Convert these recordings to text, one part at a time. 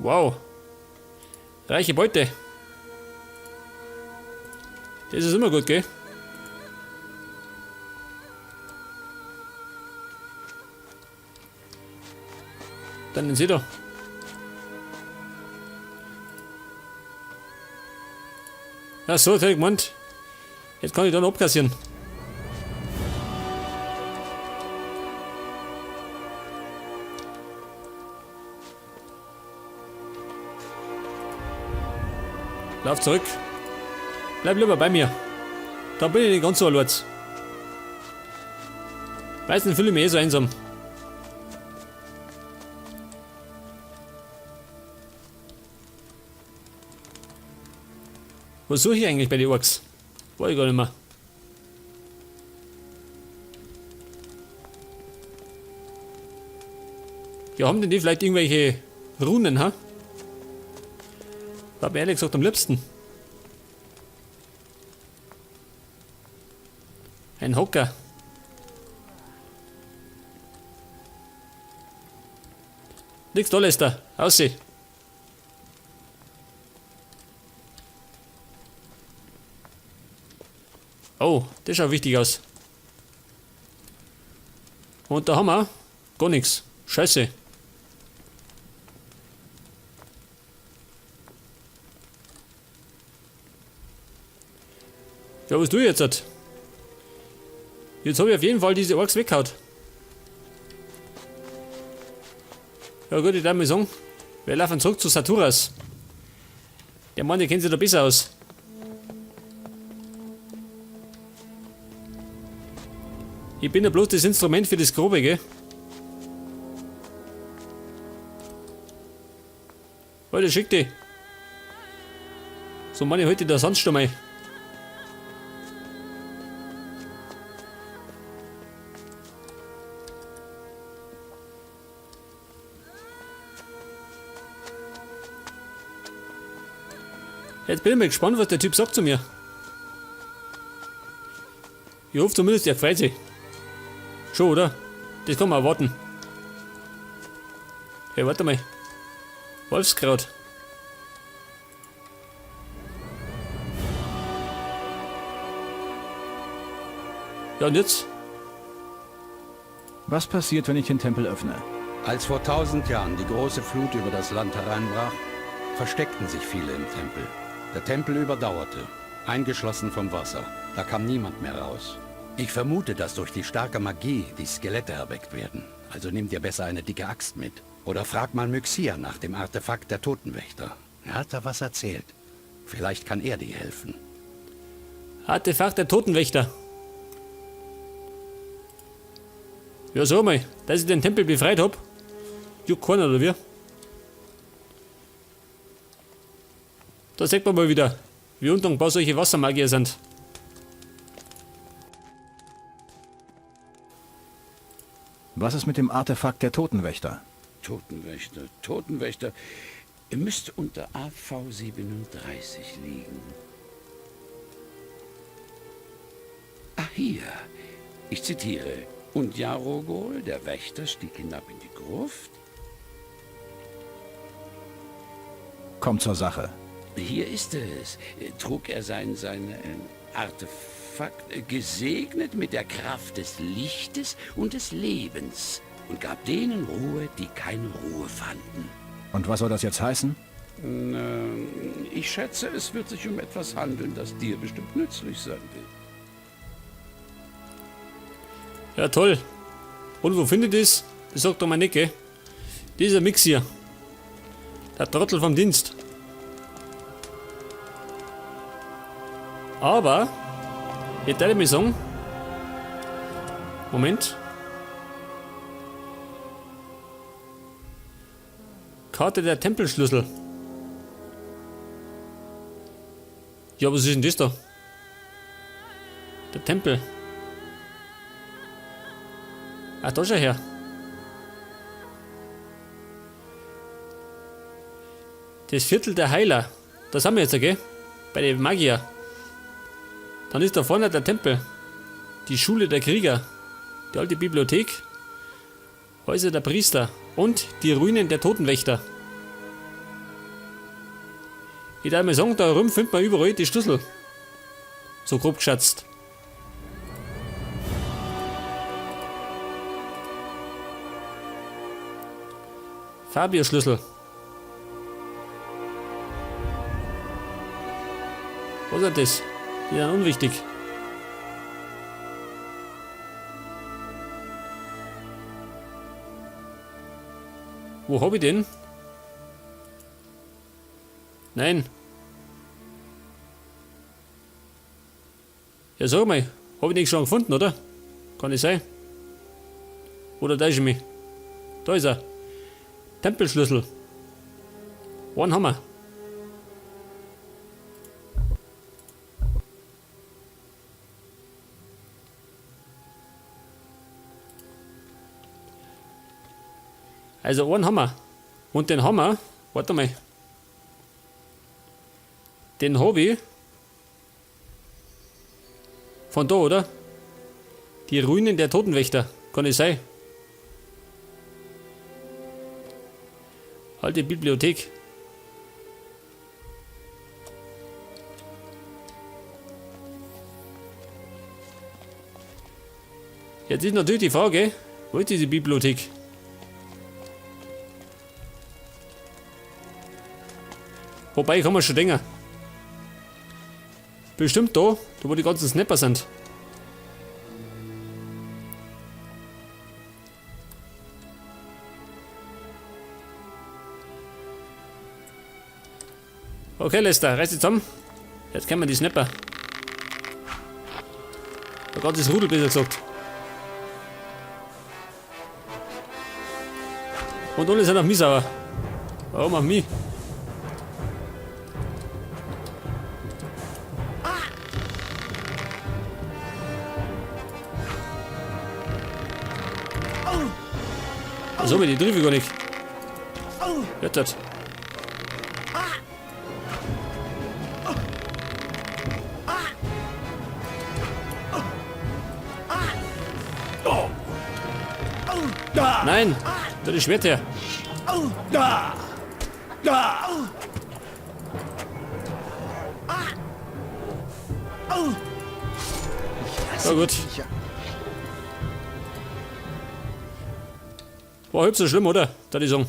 Wow. Reiche Beute. Das ist immer gut, gell? Dann den seht ihr. Ja, so, jetzt hätte ich gemeint. Jetzt kann ich dann abkassieren. Lauf zurück. Bleib lieber bei mir. Da bin ich nicht ganz so allein. Meistens fühle ich mich eh so einsam. Was suche ich eigentlich bei den Orks? Weiß ich gar nicht mehr. Ja, haben denn die vielleicht irgendwelche Runen, ha? War mir ehrlich gesagt am liebsten. Ein Hocker. Nix da, Lester. Ausseh. Oh, das schaut wichtig aus. Und da haben wir gar nichts. Scheiße. Ja, was tue ich jetzt? Jetzt habe ich auf jeden Fall diese Orks weggehauen. Ja gut, ich darf mal sagen, wir laufen zurück zu Saturas. Der Mann, der kennt sich da besser aus. Ich bin ja bloß das Instrument für das Grobe, gell? Leute, schick die. So, meine heute der Sandsturm ein. Jetzt bin ich mal gespannt, was der Typ sagt zu mir. Ich hoffe zumindest, er freut sich. Schon, oder? Das kann man erwarten. Hey, warte mal. Wolfskraut. Ja, und jetzt? Was passiert, wenn ich den Tempel öffne? Als vor 1000 Jahren die große Flut über das Land hereinbrach, versteckten sich viele im Tempel. Der Tempel überdauerte, eingeschlossen vom Wasser. Da kam niemand mehr raus. Ich vermute, dass durch die starke Magie die Skelette erweckt werden. Also nimm dir besser eine dicke Axt mit. Oder frag mal Myxia nach dem Artefakt der Totenwächter. Er hat da was erzählt. Vielleicht kann er dir helfen. Artefakt der Totenwächter. Ja, sag mal, dass ich den Tempel befreit hab. Juckt keiner, oder wie? Da sieht man mal wieder, wie undankbar solche Wassermagier sind. Was ist mit dem Artefakt der Totenwächter? Totenwächter, Totenwächter. Ihr müsst unter AV 37 liegen. Ah, hier. Ich zitiere. Und Jarogol, der Wächter, stieg hinab in die Gruft. Komm zur Sache. Hier ist es. Trug er sein Artefakt, gesegnet mit der Kraft des Lichtes und des Lebens und gab denen Ruhe, die keine Ruhe fanden. Und was soll das jetzt heißen? Ich schätze, es wird sich um etwas handeln, das dir bestimmt nützlich sein wird. Ja, toll. Und wo findet ich's? Das sagt doch mal nicht, gell? Dieser Mix hier. Der Trottel vom Dienst. Aber, jetzt werde ich mir sagen, Moment. Karte der Tempelschlüssel. Ja, was ist denn das da? Der Tempel. Ach, da schau her. Das Viertel der Heiler. Das haben wir jetzt, okay? Bei den Magier. Dann ist da vorne der Tempel. Die Schule der Krieger. Die alte Bibliothek. Häuser der Priester. Und die Ruinen der Totenwächter. Ich darf mal sagen, da rum findet man überall die Schlüssel. So grob geschätzt. Fabio-Schlüssel. Was ist das? Die sind unwichtig. Wo hab ich den? Nein. Ja, sag mal, hab ich den schon gefunden, oder? Kann nicht sein. Oder täusche ich mich? Da ist er. Tempelschlüssel. Einen haben wir. Also einen haben wir. Und den haben wir. Warte mal. Den hab ich. Von da, oder? Die Ruinen der Totenwächter. Kann nicht sein. Alte Bibliothek. Jetzt ist natürlich die Frage, wo ist diese Bibliothek? Wobei, kann man schon denken. Bestimmt da, da wo die ganzen Snapper sind. Okay, Lester, reiß dich zusammen. Jetzt kennen wir die Snapper. Ein ganzes Rudel, besser gesagt. Und alle sind auf mich sauer. Warum auf mich? So, die treffe ich gar nicht. Jetzt das. Nein, das ist Schwert her. So gut. War halb so schlimm, oder? Da die Song.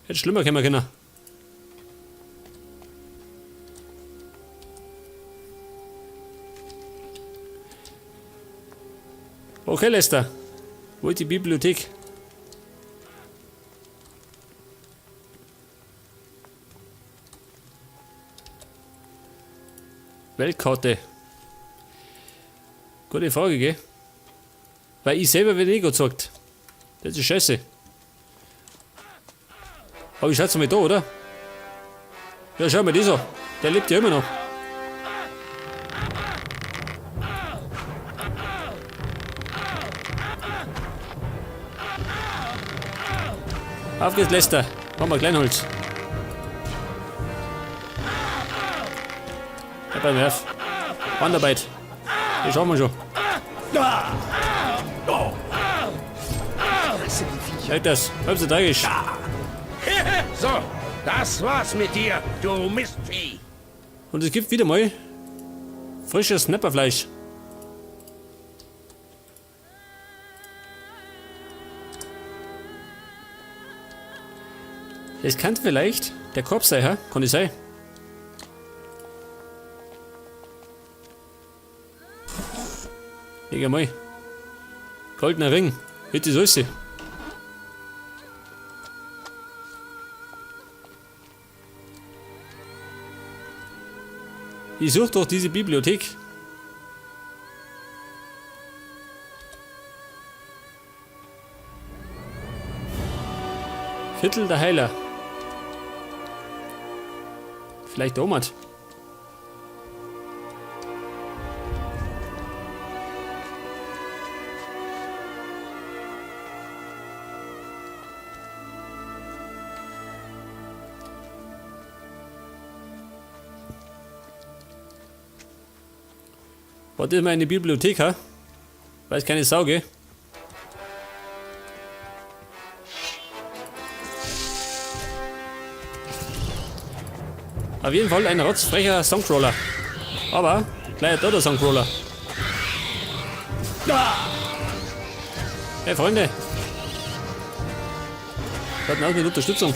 Hätte schlimmer kommen können. Okay, Lester. Wo ist die Bibliothek? Weltkarte. Gute Frage, gell? Weil ich selber werde eh gezeigt. Das ist scheiße. Aber ich schätze mal da, oder? Ja, schau mal dieser. Der lebt ja immer noch. Auf geht's, Lester. Machen wir Kleinholz. Ja, beim Werf. Handarbeit. Das schauen wir schon. Halt das. Halb so tragisch. So, das war's mit dir, du Mistvieh. Und es gibt wieder mal frisches Snapperfleisch. Es kann vielleicht der Korb sein, hä? Kann das sein? Leg mal. Goldener Ring. Wird das alles? Ich suche doch diese Bibliothek. Viertel der Heiler. Vielleicht der Omat. Was ist meine Bibliothek, ha? Weiß keine Sau, gell? Auf jeden Fall ein rotzfrecher Songcrawler. Aber gleich da der Songcrawler. Hey Freunde. Schaut aus mit Unterstützung.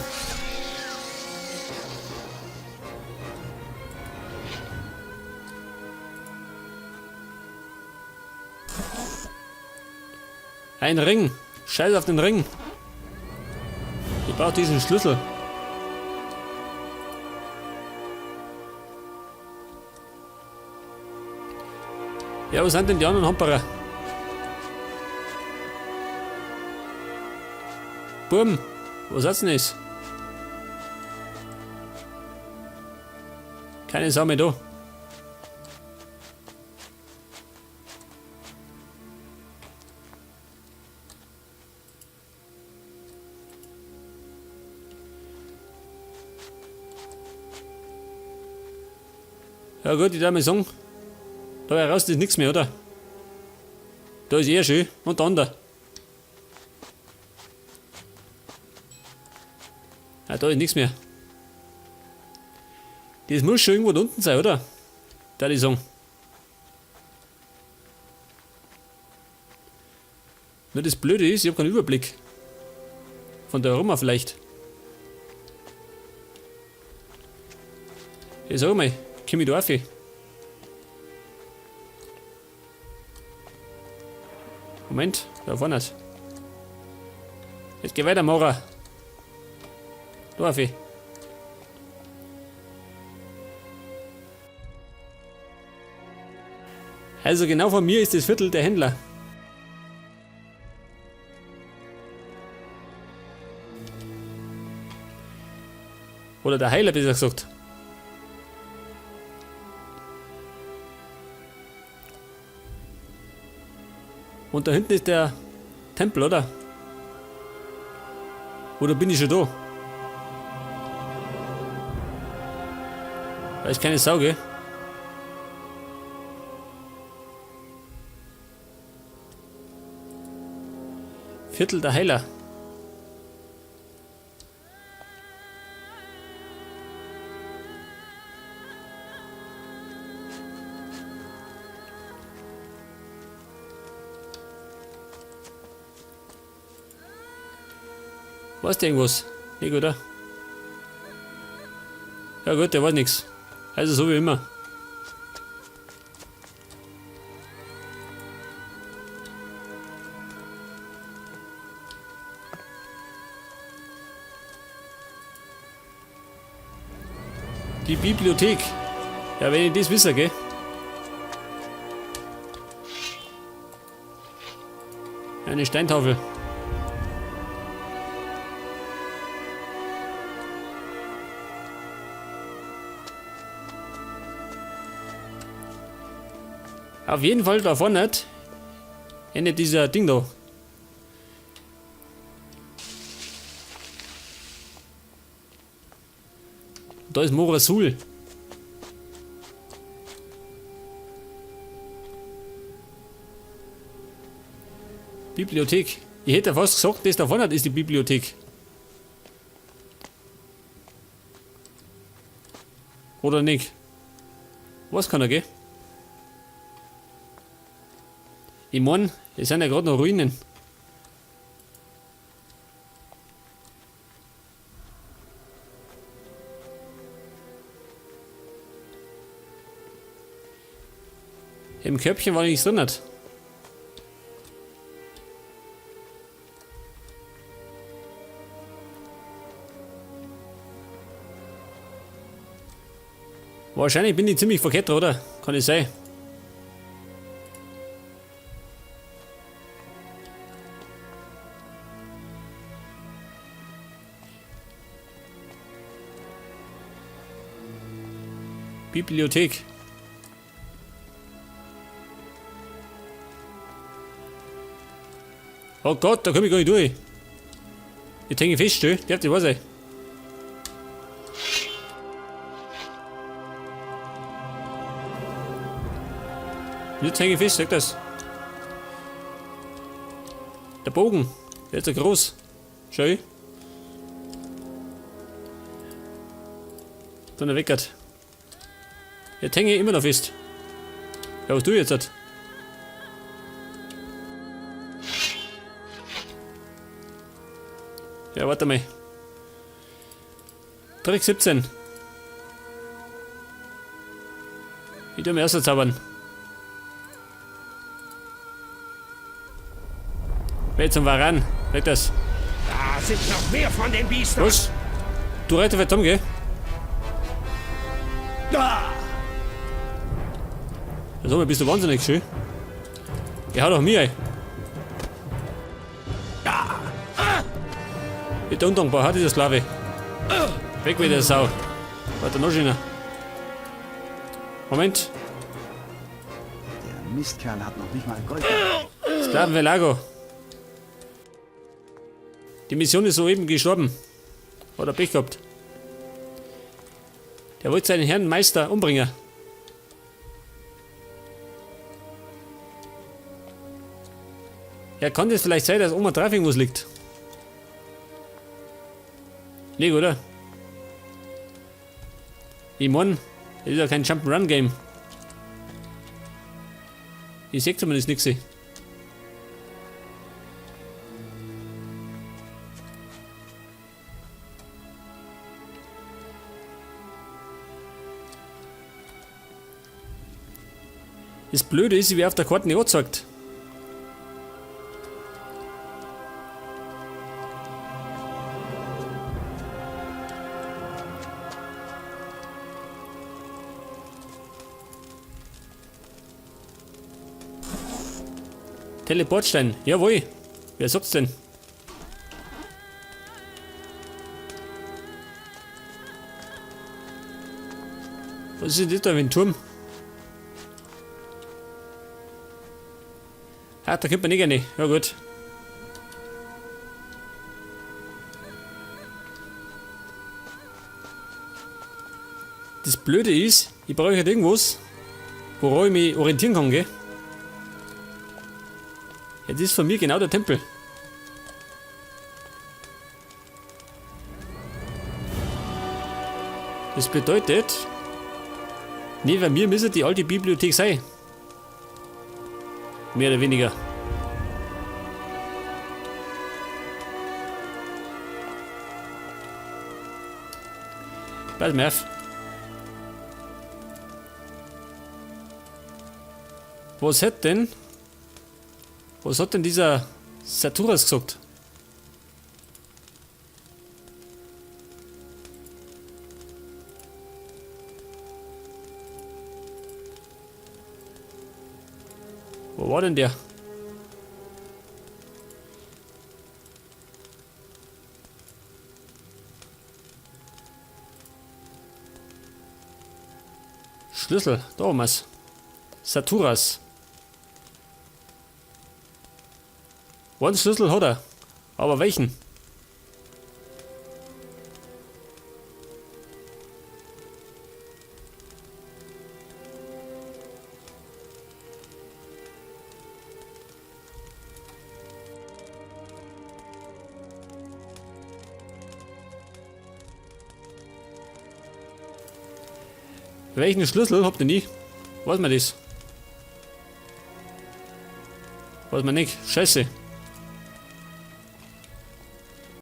Ein Ring. Scheiß auf den Ring. Ich brauche diesen Schlüssel. Ja, wo sind denn die anderen Hamperer? Buben, wo seid denn das? Keine Sau mehr da. Ja gut, ich darf mal sagen, da heraus ist nichts mehr, oder? Da ist eher schön und dann da. Ja, da ist nichts mehr. Das muss schon irgendwo da unten sein, oder? Da ich sagen. Nur das Blöde ist, ich hab keinen Überblick. Von da rum vielleicht. Ich sag mal, komm ich da auf? Moment, da vorne ist. Jetzt geh weiter, Maurer. Da auf. Also genau vor mir ist das Viertel der Händler. Oder der Heiler, besser gesagt. Und da hinten ist der Tempel, oder? Oder bin ich schon da? Da ist keine Sau, gell? Viertel der Heiler. Weißt du irgendwas? Nicht, oder? Ja gut, der weiß nix. Also so wie immer. Die Bibliothek. Ja, wenn ich das wisse, gell? Eine Steintafel. Auf jeden Fall da vorne nicht. Endet dieser Ding da. Da ist Morasul. Bibliothek. Ich hätte fast gesagt, das da vorne ist die Bibliothek. Oder nicht? Was kann er, gell? Ich mein, es sind ja gerade noch Ruinen. Im Körbchen war nichts drin. Hat. Wahrscheinlich bin ich ziemlich verkehrt, oder? Kann ich sein. Bibliothek. Oh Gott, da komme ich gar nicht durch. Ich hänge fest, du. Die habt ihr was, ey. Jetzt hänge ich fest, sag das. Der Bogen, der ist ja groß. Schau. Donnerweckert. Jetzt hänge ich immer noch fest. Ja, was du jetzt hat? Ja, warte mal. Trick 17. Ich tu mir erst zaubern. Wer zum Varan? Leg das. Da sind noch mehr von den Biestern. Was? Du Reiter wird gell? Da! Sag mal, bist du wahnsinnig schön? Ja, hau doch mir ein. Bitte undankbar, hat dieser Sklave. Weg mit der Sau. Warte, noch schöner. Moment. Der Mistkerl hat noch nicht mal Gold. Sklaven Velago. Die Mission ist soeben gestorben. Hat er Pech gehabt. Der wollte seinen Herrn Meister umbringen. Ja, kann das vielleicht sein, dass Oma Traffic muss liegt? Nee, oder? Ich mein, das ist ja kein Jump'n'Run-Game. Ich seh zumindest nix. Das Blöde ist, ich werde auf der Karte nicht angezeigt. Teleportstein, jawohl. Wer sagt's denn? Was ist denn das da für ein Turm? Ah, da kommt man nicht rein. Ja gut. Das Blöde ist, ich brauche halt irgendwas, woran ich mich orientieren kann, gell? Ja, das ist von mir genau der Tempel. Das bedeutet, neben mir müsste die alte Bibliothek sein. Mehr oder weniger. Pass mal auf. Was hat denn? Was hat denn dieser Saturas gesagt? Wo war denn der? Schlüssel, da haben wir's. Saturas. Einen Schlüssel hat er. Aber welchen? Welchen Schlüssel habt ihr nie? Weiß man das? Weiß man nicht. Scheiße.